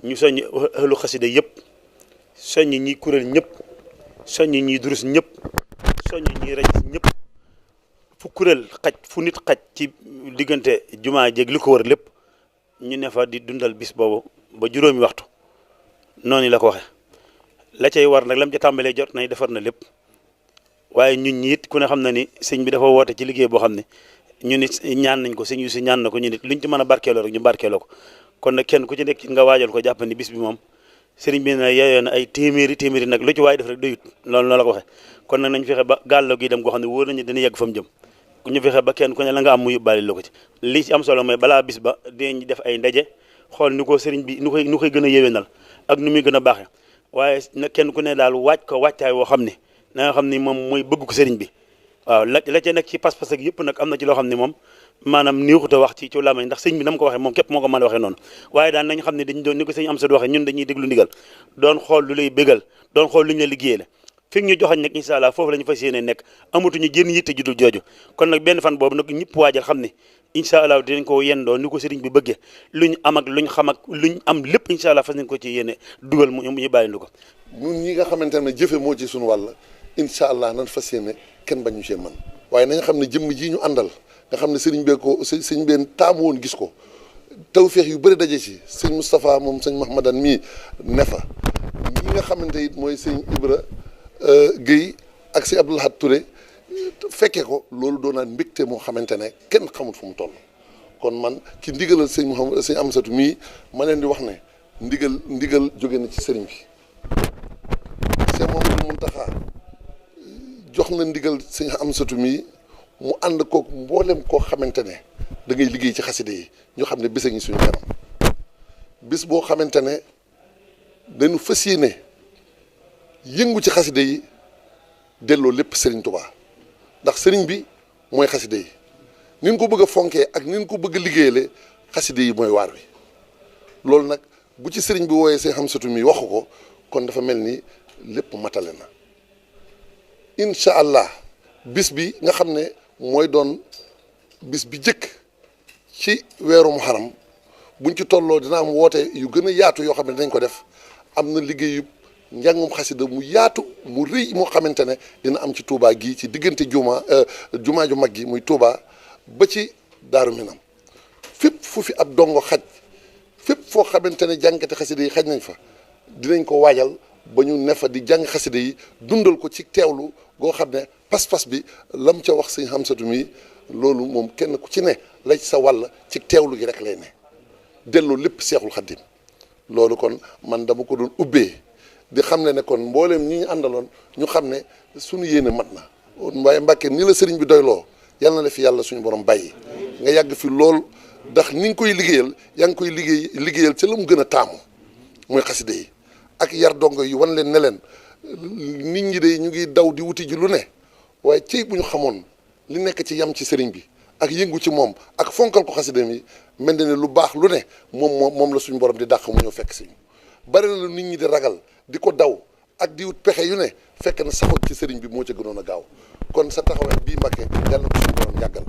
ñu soññ ahlu xasida yëpp soññ ñi kuréel ñëpp soññ ñi durus ñëpp soññ ñi raj ñëpp fu kuréel xaj fu nit xaj ci diggante jumaa jéeg li ko wër lépp ñu ne fa di dundal bis boobu ba juróomi waxtu noonu la ko waxe la cay war nag lam ca tàmbalee jot nañ defar na lépp waaye ñun ñi it ku ne xam na ni sëñ bi dafa woote ci liggéey boo xam ne ñu nit ñaan nañ ko sëñ yu si ñaan na ko ñu nit luñ ci mën a barkeeloo rek ñu barkeeloo ko kon nag kenn ku ci nekk nga waajal ko jàpp ni bis bi moom sëriñ bi ne yeyoo na ay téeméeri nag lu ci waay def rek doyut loolu noonu la ko waxee kon nag nañ fexe ba gàllo gi dem goo xam ne wóor nañu dina yegg fa mu jëm ñu fexe ba kenn ku ne la nga am mu yóbbaale la ko ci li ci am solo mooy balaa bis ba dinañ def ay ndaje xool ni ko sëriñ bi nu koy gën a yéwénal ak nu muy gën a baaxee waaye nag kenn ku ne daal waaj ko waajtaay woo xam ne na nga xam ni moom mooy bëgg ko sëriñ bi waaw la ca nekk ci pas-pas ak yëpp nag am na ci loo xam ne moom maanaam néexut a wax ci làmmiñ ndax sëñ bi na mu ko waxee moom képp moo ko mën a waxee noonu waaye daan nañ xam ne dañ doon ni ko sëñ am sa waxee ñun dañuy déglu ndigal doon xool lu lay bégal doon xool lu ñu la liggéeyee fi ñu joxañ nag incha allah foofu la ñu fas yéene nekk amatuñu jën yitte ju dul jooju kon nag benn fan boobu nag ñëpp waajal xam ne incha allah dinañ ko yendoo ni ko sëriñ bi bëggee luñ am ak luñ xam ak luñ am lépp incha allah fas nañ ko ci yéene dugal mu ñu bàyyi ko ñun ñi nga xamante ne jëfe moo ci suñu wàll incha allah nan fas yéene kenn bañu cee mën waaye nañ xam ne jëmm ji ñu àndal nga xam ne sëriñ bee ko sëriñ bee taamu woon gis ko tawféex yu bëri daje ci sëñ Moustapha moom sëñ Mahmadan mii ne fa ñi nga xamante it mooy sëñ Ibra Guèye ak si Abdou Lahad Touré fekkee ko loolu doonaan mbégte moo xamante ne kenn xamul fu mu toll kon man ci ndigalal sëñ Mouhamed sëñ Amsatu mii ma leen di wax ne ndigal jóge na ci sëriñ bi sëñ Mouhamadou Mountakha jox na ndigal sëñ Amsatu mii mu ànd kook mboolem koo xamante ne da ngay liggéey ci xaside yi ñu xam ne bés a ngi suñu kanam bis boo xamante ne dañu fas yéene yëngu ci xaside yi delloo lépp sëriñ Tuubaa ndax sëriñ bi mooy xaside yi ni ñu ko bëgg a fonkee ak ni ñu ko bëgg a liggéeyale xaside yi mooy waar wi loolu nag bu ci sëriñ bi wooyee seen Amsatu mi waxu ko kon dafa mel ni lépp matale na incha allah bis bi nga xam ne mooy doon bis bi jëkk ci weeru Muharram buñ ci tolloo dina am woote yu gën a yaatu yoo xam ne dinañ ko def am na liggéeyu njàngum xasida mu yaatu mu rëy moo xamante ne dina am ci Touba gii ci diggante jumaa ju mag gi muy Touba ba ci Daaru Minam fépp fu fi ab dongo xaj fépp foo xamante ne jàngkati xasida yi xaj nañ fa dinañ ko waajal ba ñu ne fa di jàng xasida yi dundal ko ci teewlu goo xam ne pas-pas bi lam ca wax sëñ Amsatu mi loolu moom kenn ku ci ne la sa wàll ci teewlu gi rek lay ne delloo lépp Seexul Xaddim loolu kon man dama ko doon ubbee di xam ne kon mbooleem ñi ñu àndaloon ñu xam ne suñu yéene mat na waaye Mbàkke ni la sëriñ bi doyloo yal na la fi yàlla suñu borom bàyyi nga yàgg fi lool ndax ni nga koy liggéeyal yaa ngi koy liggéeyal ci la mu gën a taamu mooy xaside yi ak yar dongo yi wan leen ne leen nit ñi de ñu ngi daw di wuti ji lu ne waaye cey bu ñu xamoon li nekk ci yam ci sëriñ bi ak yëngu ci moom ak fonkal ko xaside mi mel na ne lu baax lu ne moom la suñu borom di dàq mu ñëw fekk si bari na lu nit ñi di ragal di ko daw ak di wut pexe yu ne fekk na saxoon ci sëriñ bi moo ca gënoon a gaaw kon sa taxawaay bii Mbàkke yàlla na ko suñu borom yàggal